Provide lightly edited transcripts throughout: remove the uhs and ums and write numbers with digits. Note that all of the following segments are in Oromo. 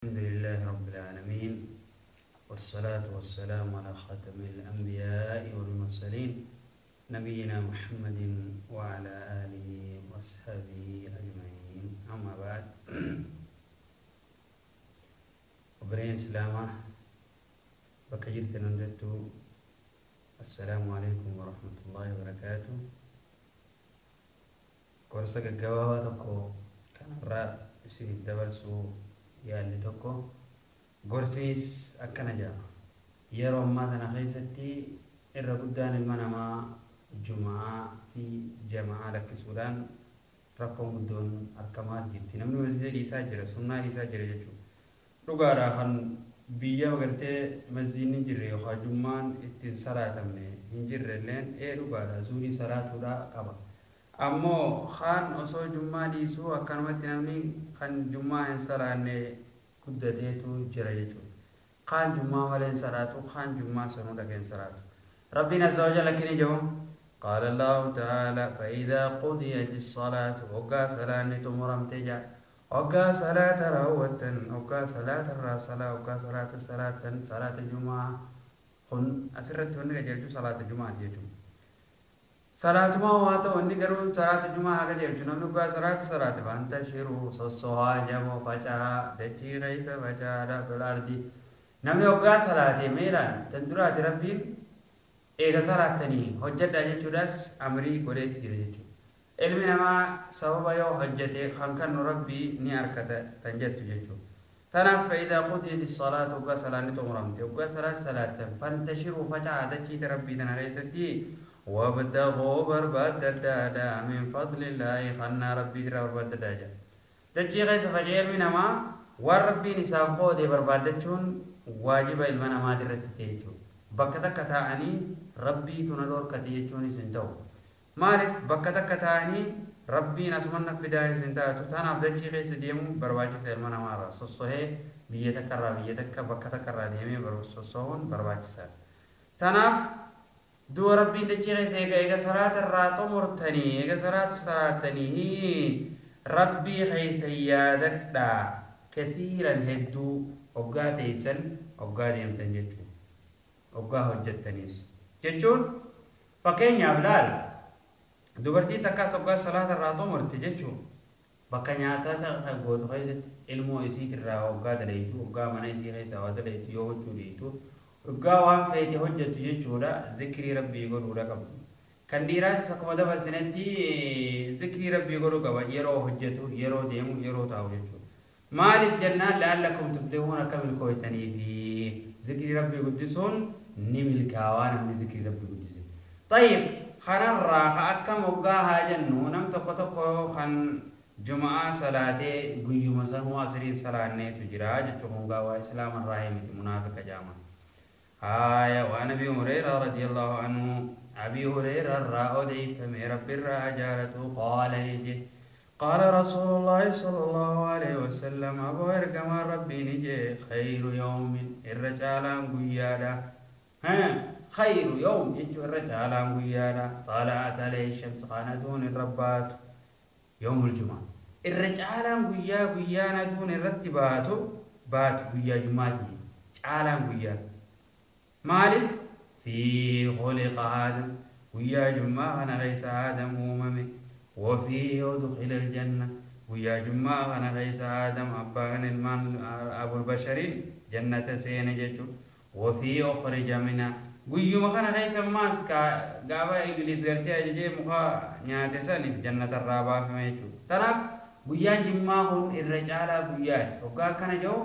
الحمد لله رب العالمين، والصلاة والسلام على خاتم الأنبياء والمرسلين، نبينا محمد وعلى آله وأصحابه أجمعين. أما بعد، Obboleen Islaamaa bakka jirtan hundattuu, السلام عليكم ورحمة الله وبركاته. Gorsa gaggabaabaa tokko kanarraa isiniif dabarsuu yaalli tokko, gorsiis akkana jedha: yeroo ammaa kana keessatti irra guddaan ilma namaa jumaa fi jamaa lakkisuudhaan rakkoon guddoon argamaa jirti. Namni masjida dhiisaa jira, sunnaa dhiisaa jira jechuudha. Dhugaadha, kan biyya gartee masjidni hin jirre yookaan jummaan ittiin salaatamne hin jirre illeen ee dhugaadha, zuurii salaatuudha qaba. Ammoo kaan osoo jummaa dhiisuu akkanumatti namni kan jummaa hin salaanne guddateetu jira jechuudha. Kaan jummaa malee hin salaatu, kaan jummaa sanuu dhaqee hin salaatu. Rabbiin عز وجل akkini jedhu: قال الله تعالى فإذا قضيت الصلاة، وقا صلاة xumuramte jaa. Hoggaa salaata raawwattan, hoggaa salaata irraa salaa, hoggaa salaata salaattan, salaata jumaa kun asirratti wanni qajeelchu salaata jumaati jechuudha. Salaatumaa waa ta'u, inni garuu salaata jumaa haa qajeelchu. Namni hoggaa salaata salaate فانتشروا, sossohaa, jamoo faca'aa, dachii keessa faca'aadha, في الأرض. Namni hoggaa salaate meelaan tan duraati Rabbiin eega salaattanii hojjedhaa jechuudhaas amrii godheeti jira jechuudha. Ilmi namaa sababa yoo hojjete kan kannu Rabbii ni argata tan jettu jechuudha. Tanaaf فإذا قضيت الصلاة, hoggaa salaanni xumuramte, hoggaa salaat salaattan, فانتشروا, faca'aa dachiita Rabbii tana keessatti, وابتغوا, barbaaddadhaadha, من فضل الله, kannaa Rabbii irraa barbaaddadhaa jedha. Dachii keessa faca'ee ilmi namaa waan Rabbiin isaaf qoode barbaaddachuun waajiba ilma namaati irratti ta'e jechuudha. Bakka takka taa'anii Rabbiitu na dhorkate jechuunis hin ta'u. Maaliif bakka takka taa'anii Rabbiin asuma na fidaanis hin taatu. Tanaaf dachii keessa deemuu barbaachisa ilma namaarraa. Sossohee biyya takkarraa biyya takka, bakka takkarraa deemee sossohuun barbaachisaadha. Tanaaf du'a Rabbiin dachii keessa eega salaata irraa xumurtanii, eega salaata salaatanii, Rabbii keessa yaadadhaa, كثيرا, hedduu, hoggaa teessan, hoggaa deemtan jechuudha. Hoggaa hojjettanis jechuun, fakkeenyaaf laal, dubartii takkaas hoggaa salaata irraa xumurte jechuun bakka nyaataa gootu keessatti ilmoo isiitirraa hoggaa dalaytu, hoggaa mana isii keessaa waa dalaytu, yoo huccuu dhiitu, hoggaa waan feete hojjettu jechuudha, zikrii Rabbii godhuudha qabdu. Kan dhiiraatis akkuma dabarsinetti zikrii Rabbii godhuu qaba yeroo hojjetu, yeroo deemu, yeroo taa'u jechuudha. Maaliif jennaan, لعلكم تفلحون, akka milkooytanii fi zikrii Rabbii guddisuun ni milkaawaa namni zikrii Rabbii guddise. طيب, kanarraa ka akkam hoggaa haa jennu, nam tokko tokko kan jumaa salaatee guyyuma sanuu asriin salaanneetu jira jechuun hoggaa waa islaamarraa himiti, munaafiqa jaama. Haaya, وعن أبي هريرة رضي الله عنه, أبي هريرة irraa odeeffame, Rabbi irraa jaalatu, قال, ni قال رسول الله صلى الله عليه وسلم, أبو ergamaa Rabbii ni jee: خير يوم, irra caalaan guyyaadha. خير يوم jechuu irra caalaan guyyaadha. طلعت عليه الشمس, kan aduun irra baatu, يوم الجمعة. Irra caalaan guyyaa guyyaan aduun irratti baatu guyyaa jumaati. Caalaan guyyaa. Maaliif? فيه خلق آدم, guyyaa jumaa kana keessa Aadam uumame. وفيه أدخل الجنة, guyyaa jumaa kana keessa Aadam abbaan ilmaan أبو البشر jannata seene jechuudha. وفيه أخرج منها, guyyuma kana keessa ammaas gaafa Ibliis gartee ajajee muka nyaate saniif jannata irraa baafame jechuudha. Tanaaf guyyaan jummaa kun irra caalaa guyyaati. Hoggaa akkana jiru,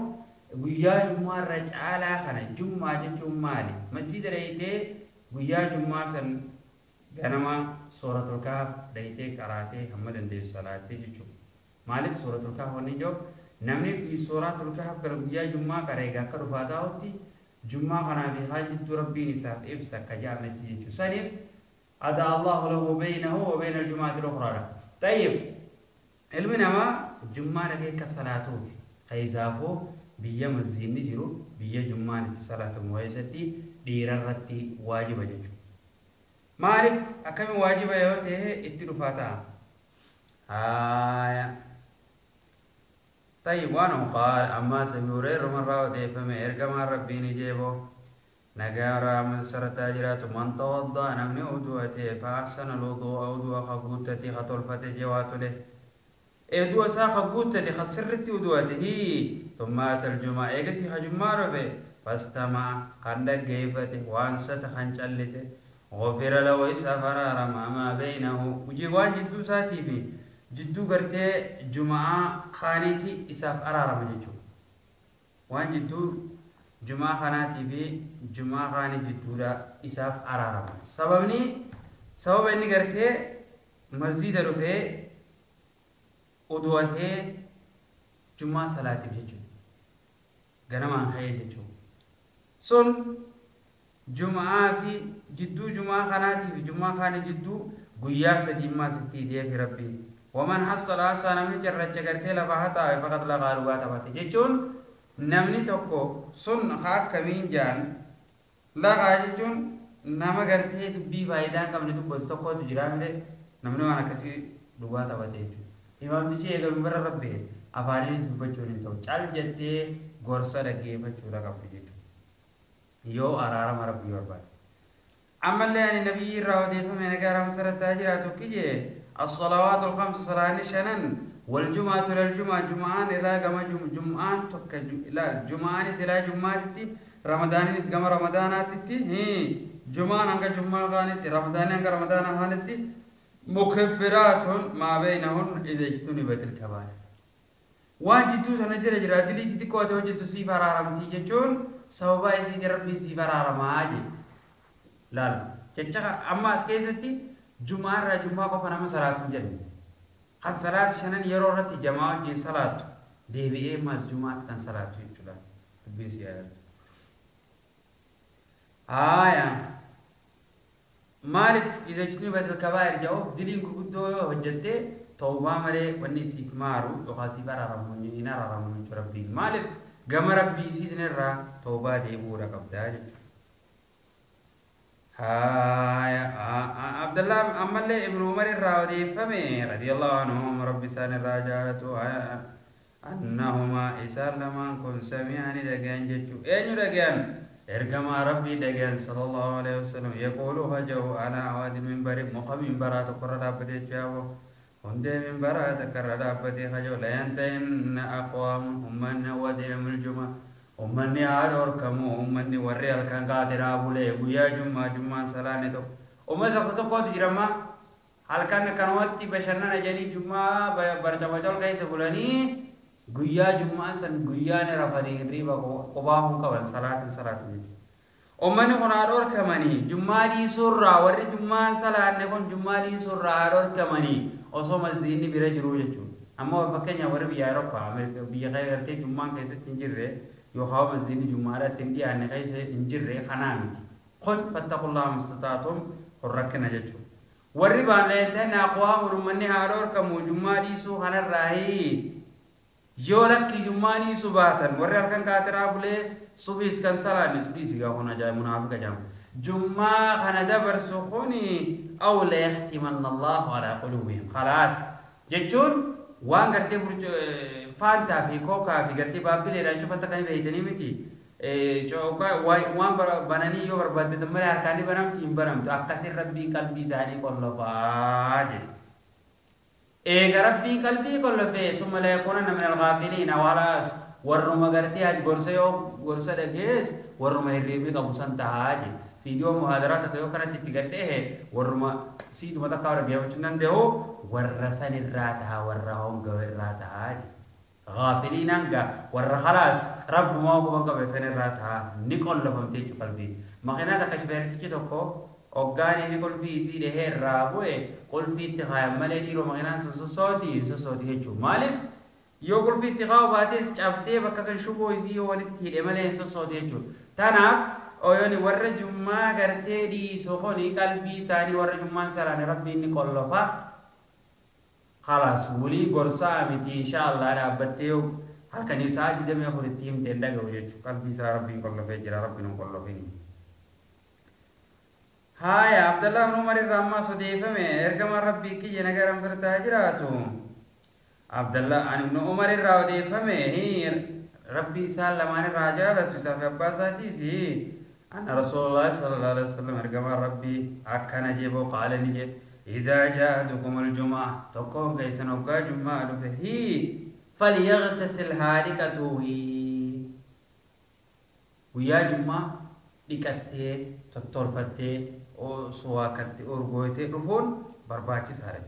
guyyaa jummaa irra caalaa kana, jummaa jechuun maali? Masjida dhayitee guyyaa jummaa san ganama Suuratul Kahf dhayitee qaraatee hamma dandeessu salaattee jechuudha. Maaliif Suuratul Kahf wanni jiru, namni Suuratul Kahf gara guyyaa jummaa qaree akka dhufaa taa'utti jummaa kanaa fi haa jidduu Rabbiin isaaf ibsa akka jaametti jechuudha. Saniif أدعى الله له بينه وبين الجمعة الأخرى. طيب, ilmi namaa jummaa dhaqee akka salaatuuf keessaafuu biyya masjiidni jiru, biyya jummaan itti salaatamu keessatti dhiira irratti waajiba jechuudha. Maaliif akkamiin waajiba yoo ta'e itti dhufaa ta'a? Haaya. طيب وانه قال أما سبيوري مرة وديفم إرقما ربي نجيبه نجارا من سرتا جرات من توضأ نمني أدوته فأحسن الوضوء أدوى خبوتتي خطلفة جواته أدوى سا خبوتتي خسرت أدوته ثم أتى الجمعة إيجسي خجمع ربي فاستمع خندق جيفته وانست خنشلته غفر له سفر ما بينه وجوان جدو ساتي في جدو قرتي جمعة خانيتي إساف أرارم جدو وان جدو جمعة خاناتي في جمعة خاني جدو لا إساف أرارم سببني سبب إني قرتي مسجد رفي أدوته جمعة صلاتي جدو غنمان خير جدو سن جمعة في جدو جمعة خاناتي في جمعة خاني جدو قيا سديما ستي دي في ربي ومن حصل حصل نمني جرچ کرتے لفا حتا فقط لغا لغا تباتي جچون نمني توكو سن خاك كمين جان لغا جچون نما کرتے دبي فائدہ کم نے تو بس توكو تجرا ملے نمني وانا کسی لغا تباتي جچون امام جی اگر مبر ربي افانی بچوني تو چل جتے غورسا لگے بچورا کپ جچون يو آرارم ربي وربا عمل يعني نبي راودي فمن كرم سرت تاجرات كيجي الصلوات الخمس صلاة شنن والجمعة للجمعة جمعان إلى كما جمعان تك لا جمعان سلا جمعة رمضان كما رمضانات هي جمعان أنك جمعة خانت رمضان أنك رمضان خانت مكفرات ما بينهن إذا اجتنبت الكبائر واجدو سنجر جرادلي تكو توجد سيفر عرمتي جون سوبا يسيد ربي سيفر عرماجي لا لا چچا اما اسكيستي جمعة را جمعة قفا نما صلاة جن خد صلاة شنن يرو رتي جماعة جي صلاة دي بي اي ماس جمعة كان صلاة يچلا بيسي آيات آيا مالك إذا اجتنبت الكبائر جاوب دلين كبدو هجته توبة مري وني سيف مارو وخاسي برا رموني إنا رموني ربي مالك قام ربي سيدنا را توبة ديبو رقب داج هاي عبد الله أمل ابن عمر الراودي فمي رضي الله عنهم ربي سان الراجالة أنهما إسار لما كن سمعني دقان جتشو أين دقان إرقما ربي دقان صلى الله عليه وسلم يقول هجو على عواد المنبر مقام منبرات قرر أبدي هندي من برات كرر أبدي هجو لا ينتهن أقوام أمن وديم الجمعة أمني آدور كمو أمني وريال كان قادر أبولي ويا جمعة جمعة سلاني تو أمة تقوت جرما هل كان كنواتي بشرنا نجاني جمعة برجع كيس بولاني گویا جمعہ سن گویا نے رفدی ریبا قباهم قبل صلاة صلاة أمني كن آدور كماني جمعة دي سرة وري جمعة صلاة نكون جمعة دي سرة آدور كماني أصو مسجدني برجرو جچو أما فكنيا وري بيا أوروبا أمريكا بيا غير تي جمعة كيسة تنجره يوخاو مسجدني جمعة تندي أنا كيسة تنجره خنامي قل فاتقوا الله ما استطعتم قركنا جچو وري بان أقوام رمني آدور كمو جمعة دي سو خنا راهي يولك جماني سباتن وري الكن كاترا بولي سبيس كان سلاني سبيس غا هنا جاي منافق جام جمعة خنا دبر سخوني او لا يختمن الله على قلوبهم خلاص جچون وان غرتي فانتا في كوكا في غرتي بابلي راجو فانتا كاي بيتني متي چوكا وان بناني يو برباد دمر اركاني بنام تيم بنام تو اكسر ربي قلبي زاني قلبا إيه ربي قلبي قلبي ثم لا يكونن من الغافلين ولاس ورما غرتي اج غرسيو غرسه دغيس ورما هريبي قبو سنتاج فيديو محاضرات تيو كانت تيغته ورما سيد متا كار ديو چنن ديو ورسن الراتها ورهم غوراتها غافلين انغا ور خلاص رب ما هو بنغ بسن الراتها نيكول لهم تيج قلبي مخنا تكشبرتي توكو أوغاني في قلبي يصير هي رابوه قلبي تخايا ملني رو مغنان سوسوتي سوسوتي هجو مالف يو قلبي تخاو باتي چابسي بكسن شبو يسي ولد هي ملي سوسوتي هجو تنا أيوني ور جمعة غرتي دي سوخوني قلبي ساني ور جمعة سلاني ربي إني قلفا خلاص ولي غرسا متي إن شاء الله رابطيو هل كان يساعد دم يخرج تيم تندق وجهه قلبي سا ربي قلفا جرا ربي نقلفيني هاي عبد الله بن عمر الرحمة صديفة میں ارجم ربي کی جنگر ہم سرتا جراتو عبد الله عن ابن عمر الراودي فمه ربي سال لمان الرجالة تسافي أباساتي أن رسول الله صلى الله عليه وسلم أرقم ربي أكن جيبو قال لي إذا جاءتكم الجمعة تقوم كيسن وقا جمعة فهي فليغتسل هاركته ويا جمعة لكتة تطرفتة أو سواكتة أرغويته رفون برباكي سارة.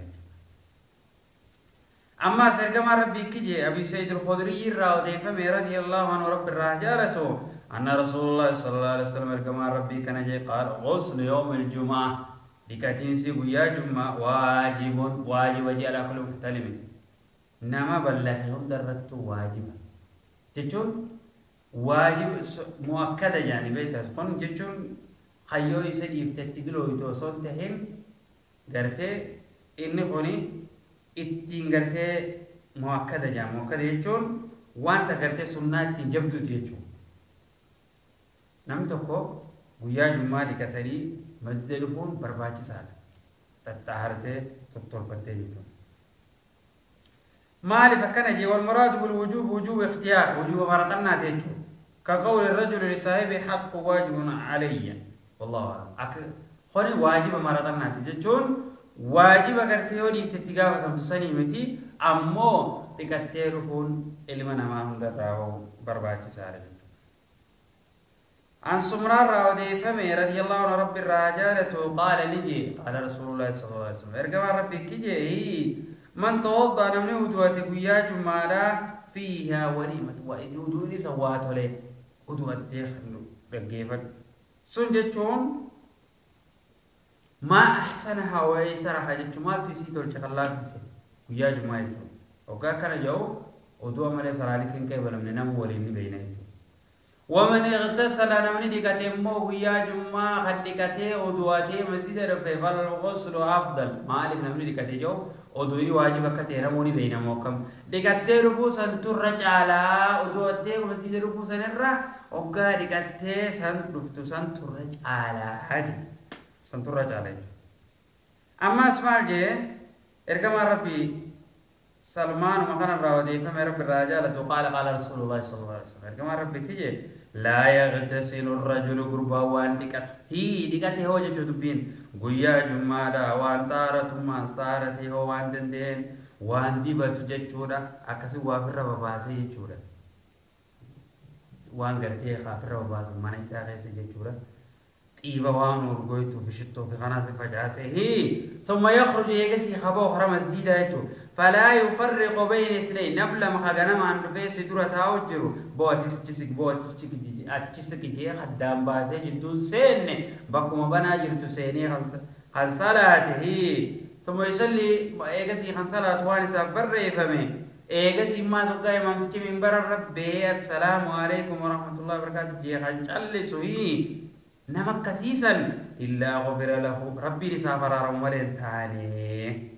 أما سرقم ربي كجي أبي سيد الخدري الراودي فمي رضي الله عنه رب الرجالته أن رسول الله صلى الله عليه وسلم رقم ربي كان جي قال غسل يوم الجمعة لكتنسي ويا جمعة واجب واجب وجي على كل محتلم نما بالله هم درت واجب جتون واجب مؤكدة يعني بيت قن جتون خيو يسدي يفتتدلو يتوصل تهم قرتي إني قني ittiin gartee muakkada jedhama. Muakkada jechuun wanta gartee sunnaa ittiin jabduuti jechuudha. Namni tokko guyyaa jummaa dhiqatanii masjida dhufuun barbaachisaadha. Tattahartee tottolfattee jechuudha. Maaliif akkana jee wal muraadu bil wujuub wujuub ikhtiyaar wujuuba maraxannaati jechuudha. Ka qawli rajuli lisaahibi haqqu waajibun alayya. Wallahu a'lam. Kuni waajiba maraxannaati jechuun waajiba gartee yoo dhiifte itti gaafatamtu sanii miti ammoo dhiqattee dhufuun ilma namaa hundarraa barbaachisaadha jechuudha. عن سمران راوديفمي رضي الله عنه رب الرجالة قال نجي قال رسول الله صلى الله عليه وسلم ارجع ربي كجي من توضأ نمني ودواتي ويا جمالا فيها وليمة وإذ ودوني سوات له ودواتي رجيفت سنجتون ما أحسنها وأيسرها جت مال تسيد الشغلات بس ويا جماعة وكا كان جو ودوا مال سرالي كن كيف لم ننام ولين بينه ومن اغتسل نمني ديكته مو ويا جماعة خديكته ودواتي مسجد رفع فالغسل أفضل مالك نمني ديكته جو ودوي واجب كتير موني بينه موكم ديكته رفوس ترجع على ودواتي مسجد رفوس نرى وكا ديكته سن رفتو سن ترجع على هذه سنتورا جالي. أما اسمع جي إرجع ربي سلمان مكان الراودي فما رب الرجال قال قال رسول الله صلى الله عليه وسلم إرجع ربي كي لا يغتسل الرجل قربا وان دكت هي دكت هو جت دبين قيا جمالا وان طارت ما طارت هو وان دندين وان دبت جت أكسي وافر بباسي جت وان قرتي خافر بباسي ما نيسا غيس جت إيبا وان ورقويتو بشتو في خناس فجعسه ثم يخرج يجسي خبو خرم الزيدة فلا يفرق بين اثنين نبلا مخاغنا ما عند في سدورة تاوجرو بواتي سجسك بواتي سجسك أتشسك جي خدام باسي جدون سين بكم بنا جرتو سيني خنصلاته ثم يصلي يجسي خنصلاة وانسا بر فمي يجسي ما سقى إمام من بر ربي السلام عليكم ورحمة الله وبركاته جي خنصلي نمك كسيسا إلا غفر له ربي لسافر رمالين تاني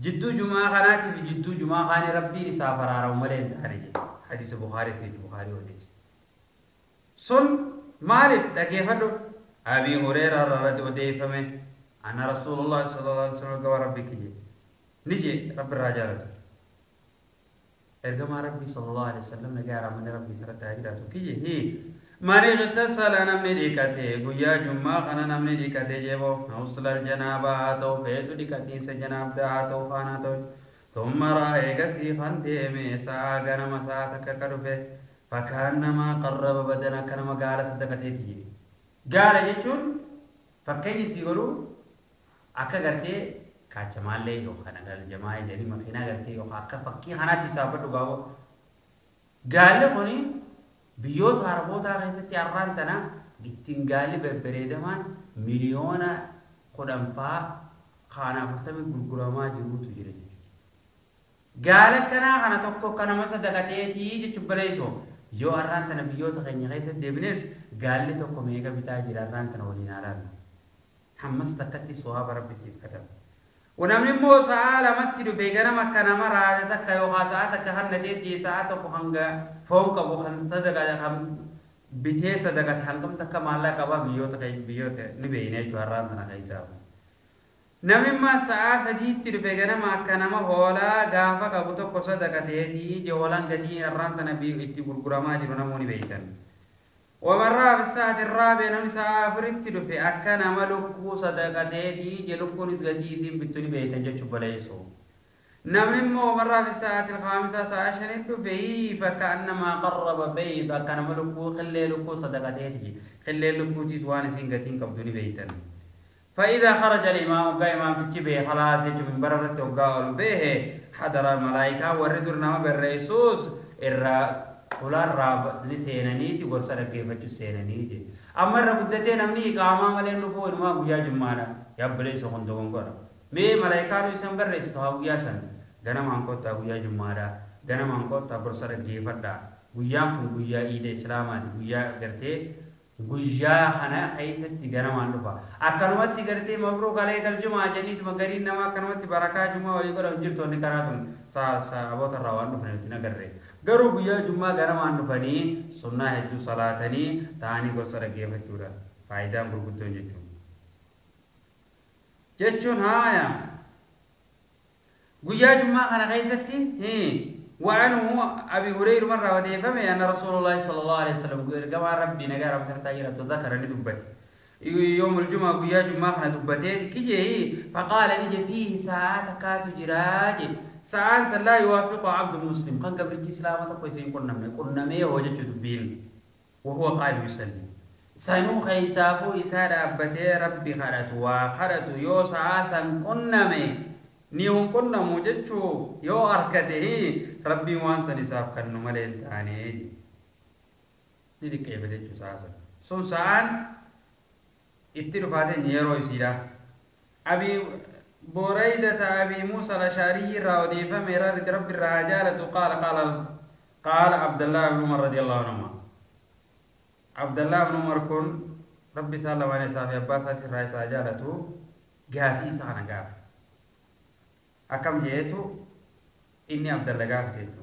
جدو جمعة خاناتي في جدو جمعة خاني ربي لسافر رمالين تاني حديث بخاري في بخاري وديس سن مالك دكيفة أبي هريرة رضي وديفة أن رسول الله صلى الله عليه وسلم قال ربي كجي نجي رب الرجال إرجما ربي صلى الله عليه وسلم نجا من ربي سرت هجرته كجي هي من اغتسل نمني ديكته غيا جمعة خنا نمني ديكته جيبو غسل الجنابة هاتو فيتو ديكتي سجناب دا هاتو فانا تو ثم رأى غسي فندمي ساغنا مساتك كرفه فكانما قرب بدنا كنما قال صدقته تي قال يچون فكيني سيغلو اكا غرتي كاچمالي يو خنا قال جماعه جري مخينا غرتي يو اكا فكي خنا تي سابدو غاو قال هوني biyyoota Arabootaa keessatti har'aan tana ittiin gaalli babbareedamaan 10,000,000 fa'aa kan 40 gurguramaa jirutu jira jechuudha. Gaala kanaa kana tokko akka nama sadaqateetii jechuun bareessoo yoo har'aan tana biyyoota keenya keessatti deebines gaalli tokko meeqa bitaa jira har'aan tana waliin haalaanu. Hammas takkatti so'aa barabbisiif kataba. ونمني مو ساعة لما تدو بيجانا ما كان ما راجع تك يو خاصة تك هم نتيجة ساعة تك هنگا فوق أبو خمسة دقائق هم بيته صدقة هنگم تك مالا كبا بيوت كي بيوت نبينه جواران تنا كيسا. Namni sa'aa 3tti dhufe ganama akka nama hoolaa gaafa qabu tokko sadaqateetii hoolaan gatii irraan tana itti gurguramaa jiru namoonni beeytan. Wamarraa fi sa'aatii raabee namni sa'aa 4tti dhufe akka nama lukkuu sadaqateetii lukkuunis gatii isiin bittu ni beeytan jechuun baleessu. Namni immoo wamarraa fi sa'aatii khaamisa sa'a 5tti dhufe fakka annamaa qarraba bayda akka nama lukkuu qillee lukkuu sadaqateetii qillee lukkuutiis waan isiin gatiin qabdu ni beeytan. فإذا خرج الإمام وقا إمام تجيبه خلاص يجب من بررت وقا به حضر الملائكة وردر نما بالرئيسوس إرى فلان راب لسينانيتي ورسل كيف سينانيتي أما الرب دتين أمني إقامة ملين نفو إنما قيا جمانا يبلي سخن دوغن قرا مي ملائكة يسمى بالرئيس تها قيا سن غنم أنكوتا قيا جمانا غنم أنكوتا ورسل كيف دا قيا قيا إيد إسلامات قيا قرتي guyyaa kana keessatti ganamaan dhufa akkanumatti gartee mabruuk aleekal jumaa jeniituma gariin namaa akkanumatti barakaa jumaa walii godhan jirtoonni karaa tun sahaboota irraa waan dhufan nuti nagarre garuu guyyaa jumaa ganamaan dhufanii sunnaa hedduu salaatanii ta'anii gorsa dhaggeeffachuudha faayidaan gurguddoon jechuun haaya guyyaa jumaa kana keessatti وعنه أبي هريرة مرة وديفمه أن رسول الله صلى الله عليه وسلم كما ربي نجار بسرتاجر تذكر ندبته يوم الجمعة ويا جمعة ندبته كجيه فقال نجي فيه ساعات كات جراج ساعات لا يوافق عبد مسلم كان قبل الإسلام تقوي كنا ما وجدت دبين وهو قائم يصلي سانو خيسافو إسارة أبته ربي خرت وخرت يو ساعات كنا ما نيون كنا موجتشو يو أركته ربي وانسان إساف كنو ملين تاني ندي كيف تجو ساسا سون سان اتلو فاتن يرو إسيرا أبي بريدة أبي موسى الأشعري راودي فميراد رب الرجالة قال قال قال عبد الله بن عمر رضي الله عنهما عبد الله بن عمر كن ربي صلى الله عليه وسلم أباسات الرئيس رجالته قافي سانا قافي أكم جيتو إني عبد الله قافيتو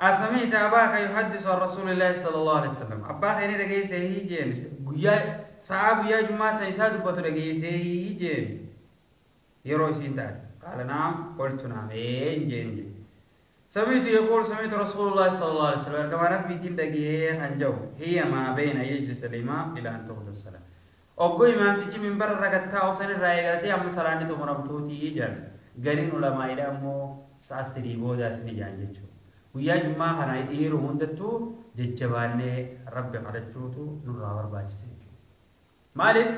أسمعت أباك يحدث عن رسول الله صلى الله عليه وسلم أباك إني دقي سهي جين قيا ساعة قيا جمعة سيساد بطل دقي سهي جين يروي سينتاد قال نعم قلت نعم إيه جين جين سمعت يقول سمعت رسول الله صلى الله عليه وسلم كما ربي تين دقي هنجو هي ما بين يجلس الإمام إلى أن تقضى الصلاة Obbo imaamtichi minbara irra gad taa'u san irraa eegalatee amma salaanni xumuramtuutii jedhan. Gariin ulamaa'idha immoo sa'a 3 boodaas ni jedhan jechuudha. Guyyaa jummaa kana yeroo hundattuu jajjabaannee rabbi kadhachuutu nurraa barbaachisa jechuudha. Maaliif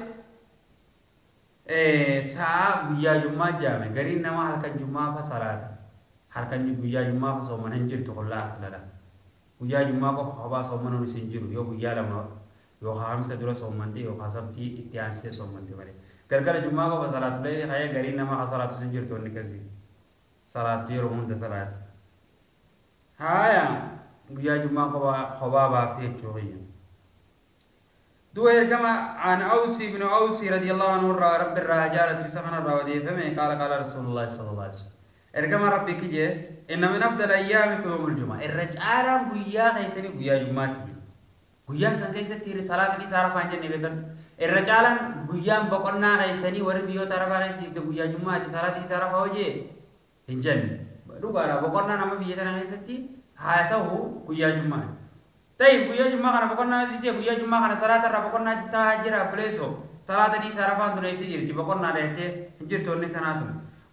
sa'a guyyaa jummaa jaame gariin namaa halkan jummaa fa salaata. Halkan guyyaa jummaa fa soomana hin jirtu qullaa aslala. Guyyaa jummaa qofa kophaa soomanuun hin jiru yoo guyyaa lama yoo hamsa dura soomante yoo sabtii itti aansee soomante malee galgala jummaa qofa salaatu lee hayya gariin nama salaatu sin jirtu inni kasi salaatu yeroo hunda salaati haya guyyaa jummaa qofa kophaa baaftee jechuudha. Du'a ergama an Awsi ibn Awsi radiyallahu anhu irraa rabbi irraa jaalatu isa kana irraa odeeffame qaala qaala rasuulullahi sallallahu alaihi wasallam ergama rabbi kijee inna min afdal ayyaamikum yawmul jumaa irra caalaan guyyaa keessanii guyyaa jummaati. Guyyaa san keessatti salaata isaa arafaa hin jenne beekan irra caalaan guyyaan boqonnaa keessanii warri biyyoota arafaa keessatti guyyaa jummaati salaata isaa arafaa hojii hin jenne dhugaadha boqonnaa nama biyya tana keessatti haa ta'u guyyaa jummaati. Tayyib guyyaa jummaa kana boqonnaa siitee guyyaa jummaa kana salaata irraa boqonnaa taa'aa jira bileesoo salaata isaa arafaan dureessii jirti boqonnaa dheettee hin jirtoonni kanaatu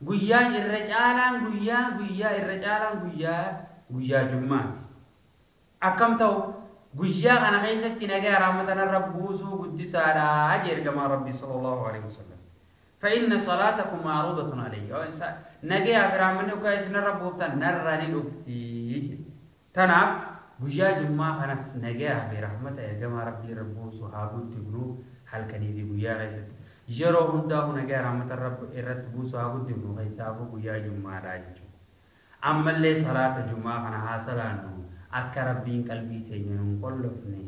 guyyaan irra caalaan guyyaa guyyaa irra caalaan guyyaa guyyaa jummaati. Akkam ta'u guyyaa kana keessatti nagaa rahmatan irra buusuu guddisaadha jee ergamaa rabbii sallallahu alaihi wasallam. فإن صلاتكم معروضة علي nagaa fi rahmanni ukaa isin irra buuftan narra ni dhufti. Tanaaf guyyaa jummaa kanas nagaa fi rahmata ergamaa rabbii irra buusuu haa guddifnu halkanii fi guyyaa keessatti yeroo hundaa'u nagaa rahmata irratti buusuu haa guddifnu keessaafuu guyyaa jummaadha jechuudha. Ammallee salaata jummaa kana haa salaannu. Akka rabbiin qalbii teenya nuun qollofne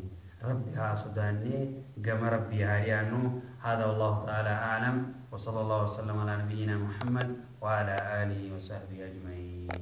rabbi haa sodaanne gama rabbii haa dhiyaannu. هذا والله تعالى أعلم وصلى الله وسلم على نبينا محمد وعلى آله وصحبه أجمعين.